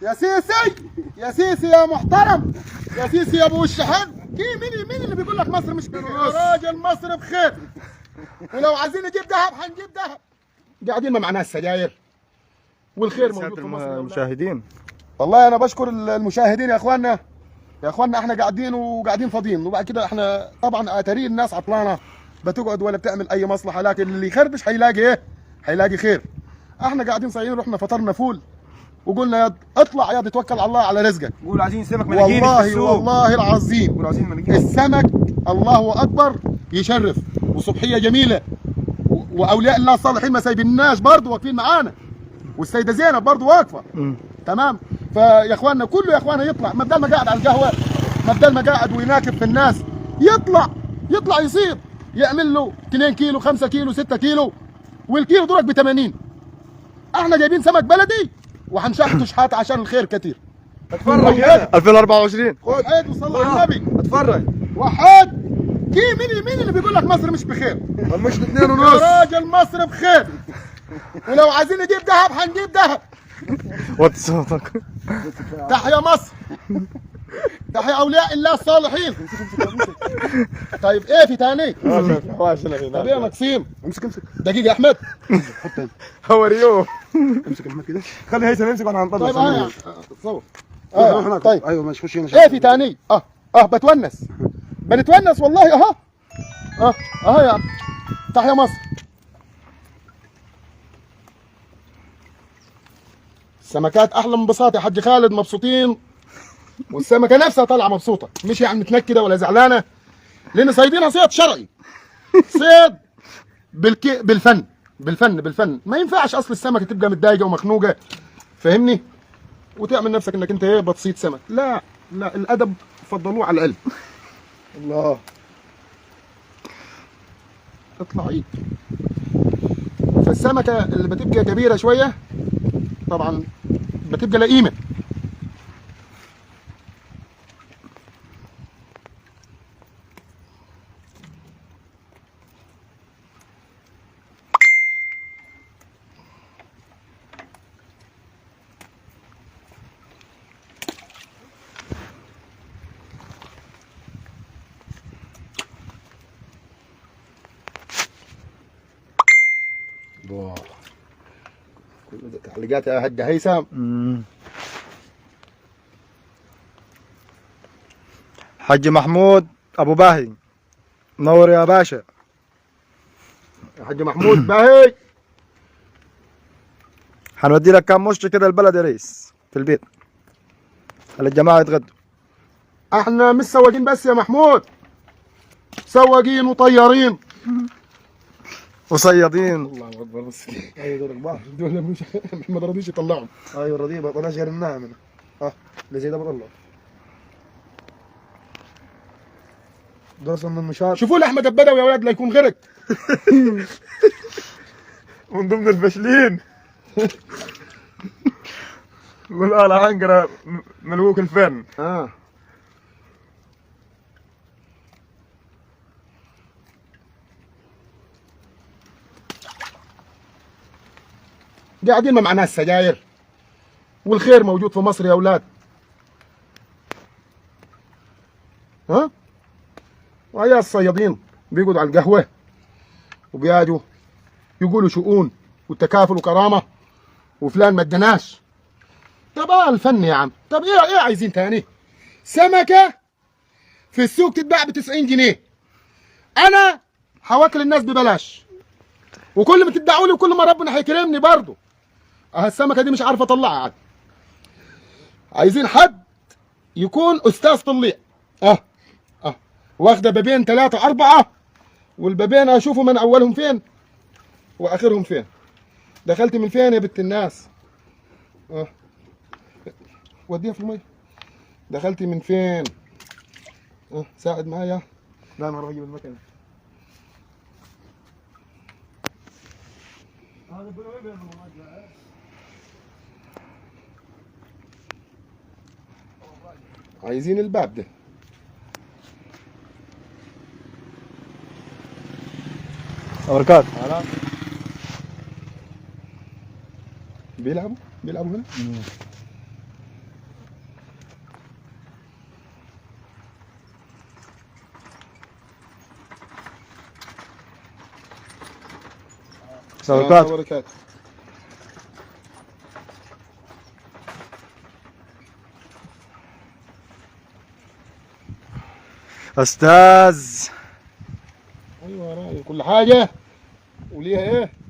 يا سيسي، يا سيسي يا محترم، يا سيسي يا ابو وش حلو. مين اللي بيقول لك مصر مش بخير؟ يا راجل مصر بخير، ولو عايزين نجيب ذهب هنجيب ذهب. قاعدين ما معناها السجاير والخير موجود في مصر. المشاهدين والله انا بشكر المشاهدين يا اخواننا. يا اخواننا احنا قاعدين وقاعدين فاضيين، وبعد كده احنا طبعا اتاري الناس عطلانه بتقعد ولا بتعمل اي مصلحة، لكن اللي يخربش هيلاقي ايه؟ هيلاقي خير. احنا قاعدين صايعين، رحنا فطرنا فول وقلنا يا اطلع يا توكل على الله على رزقك. قول عايزين سمك ملاجين. والله والله العظيم قول عايزين ملاجين. السمك الله اكبر يشرف، وصبحيه جميلة، واولياء الله الصالحين ما سايبيناش برضه، واقفين معانا، والسيدة زينب برضه واقفة. تمام. فيا اخواننا كله يا اخوانا يطلع، ما بدل ما قاعد على القهوة، ما بدل ما قاعد ويناكب في الناس، يطلع يصيد، يعمل له 2 كيلو 5 كيلو 6 كيلو، والكيلو دورك ب 80. احنا جايبين سمك بلدي وهنشحته شحات عشان الخير كتير. اتفرج هنا 2024. خد وصلى على النبي. اتفرج وحد. مين اللي بيقول لك مصر مش بخير؟ مش 2.5. يا راجل مصر بخير، ولو عايزين نجيب ذهب هنجيب ذهب. وطي صوتك. تحيا مصر، تحيا اولياء الله الصالحين. طيب ايه في تاني؟ طب ايه ناقصين؟ امسك امسك دقيقة يا احمد. هوريوه. امسك احمد كده، خلي هيثم يمسك وانا هنطلع. طيب تصور. روح هناك. طيب ايوه ماشي، خش هنا. ايه في تاني؟ بتونس، بنتونس والله. اها اها يا عم. تحيا مصر. السمكات احلى انبساط يا حاج خالد، مبسوطين، والسمكه نفسها طالعه مبسوطة، مش يعني متنكده ولا زعلانة، لان صيدينها صيد شرعي، صيد بالفن بالفن بالفن. ما ينفعش اصل السمكة تبقى متضايقة ومخنوقه، فاهمني؟ وتعمل نفسك انك انت ايه بتصيد سمك. لا لا، الادب فضلوه على العلم. الله، اطلع عيد. فالسمكه اللي بتبقى كبيرة شوية طبعا بتبقى لئيمه. تعليقات يا حاج هيثم. حاج محمود ابو باهي، نور يا باشا. يا حاج محمود باهي، هنودي لك كام مشط كده البلد يا ريس في البيت، خلي الجماعة يتغدوا. احنا مش سواقين بس يا محمود، سواقين وطيارين وصيادين. الله اكبر. بس ايوه دول كبار، دول مش محمد رضيش يطلعهم. ايوه رضي ما طلعش غير الناعم. اللي زي ده بطلعه. دول اصلا من مشار. شوفوا لي احمد البدوي يا ولاد لا يكون غرق. من ضمن الفاشلين. والآلة عنقرة ملوك الفن. قاعدين ما معناها السجاير، والخير موجود في مصر يا اولاد. ها؟ ويا الصيادين بيقعدوا على القهوة وبيقعدوا يقولوا شؤون والتكافل وكرامة وفلان ما ادناش. طب الفن يا عم. طب ايه عايزين تاني؟ سمكة في السوق تتباع ب 90 جنيه، انا هواكل الناس ببلاش، وكل ما تدعوا لي وكل ما ربنا هيكرمني برضه. السمكة دي مش عارف اطلعها عاد. عايزين حد يكون استاذ طليع. واخده بابين 3 4، والبابين اشوفه من اولهم فين واخرهم فين. دخلت من فين يا بنت الناس؟ وديها في المية. دخلتي من فين؟ ساعد معايا. لا انا هروح اجيب المكنه. عايزين الباب ده. بركات. بيلعبوا هنا. السلام وبركاته. وبركاته. استاذ. ايوه يا راجل، كل حاجة وليها ايه؟